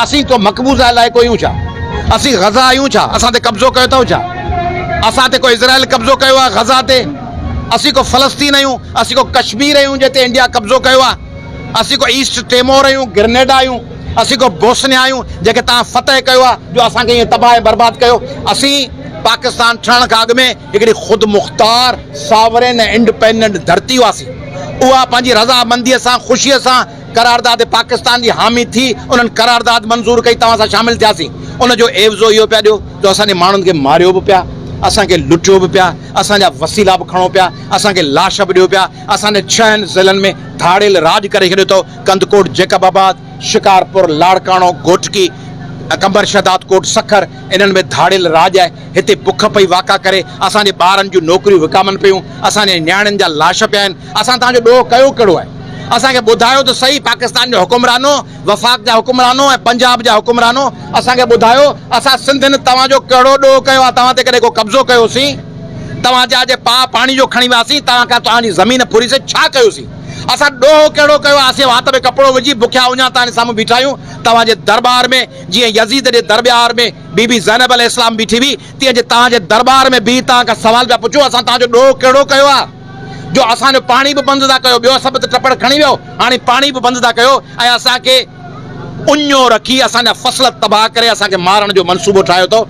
اسين ڪو مقبوضه علائقو آهيون ڇا؟ اسين غزه آهيون ڇا؟ اسان تي قبضو ڪيو اٿئو ڇا؟ اسان تي ڪو اسرائيل قبضو ڪيو آهي غزه تي؟ اسين ڪو فلسطين آهيون؟ اسين ڪو ڪشمير آهيون جتي انڊيا قبضو ڪيو آهي؟ اسين ڪو ايسٽ ٽيمور آهيون، گرنيڊا آهيون؟ اسين ڪو بوسنيا آهيون جنهن کي توهان فتح ڪيو آهي جو اسان کي ائين تباهه ۽ برباد ڪيو؟ اسين پاڪستان ٺهڻ کان اڳ ۾ هڪڙي خودمختار، ساورين ۽ انڊپينڊنٽ ڌرتي هئاسين. اها پنهنجي رضامنديء سان، خوشيء سان قرارداد پاڪستان جي حامي ٿي انهن قرارداد منظور ڪئي توهان سان شامل ٿياسين ان جو عيوضو اهو پيا ڏيو جو اسان جي ماڻهن کي ماريو به پيا اسان کي لٽيو به پيا اسان جا وسيلا به کڻو پيا اسان کي لاش به ڏيو پيا اسان جي ڇهن ضلعن ۾ ڌاڙيل راڄ ڪري ڇڏيو اٿو ڪنڌڪوٽ جيڪب آباد شڪارپور لاڙڪاڻو گهوٽڪي قمبر شهدادڪوٽ سکر انهن ۾ ڌاڙيل راڄ آهي هتي بک پئي واڪا ڪري اسان جي ٻارن جون نوڪريون وڪامن پيون اسان جي نياڻين جا لاش پيا آهن اسان توهان جو ڏوهه ڪيو ڪهڙو آهي؟ اسان کي ٻڌايو ته سهي پاڪستان جو حڪمرانو، وفاق جا حڪمرانو ۽ پنجاب جا حڪمرانو اسان کي ٻڌايو اسان سنڌين توهان جو ڪهڙو ڏوهه ڪيو آهي توهان تي ڪڏهن ڪو قبضو ڪيوسين توهان جا جي پاء پاڻي جو کڻي وياسين توهان کان توهان جي زمين ڦري سين ڇا ڪيوسين اسان ڏوهه ڪهڙو ڪيو آهي اسين وات ۾ ڪپڙو وجهي بکيا اڃا توهان جي سامهون بيٺا آهيون توهان جي درٻار ۾ جيئن يزيد جي درٻيار ۾ بي بي زينب عليه السلام بيٺي هئي تيئن جي توهان جي درٻار ۾ بيهي توهان کان سوال پيا پڇون اسان توهان جو ڏوهه ڪهڙو ڪيو آهي؟ جو اسان جو پاڻي به بند ٿا ڪيو، ٻيو سڀ ته ٽپڙ کڻي ويو، هاڻي پاڻي به بند ٿا ڪيو ۽ اسان کي اڃو رکي اسان جا فصل تباهه ڪري اسان کي مارڻ جو منصوبو ٺاهيو اٿو.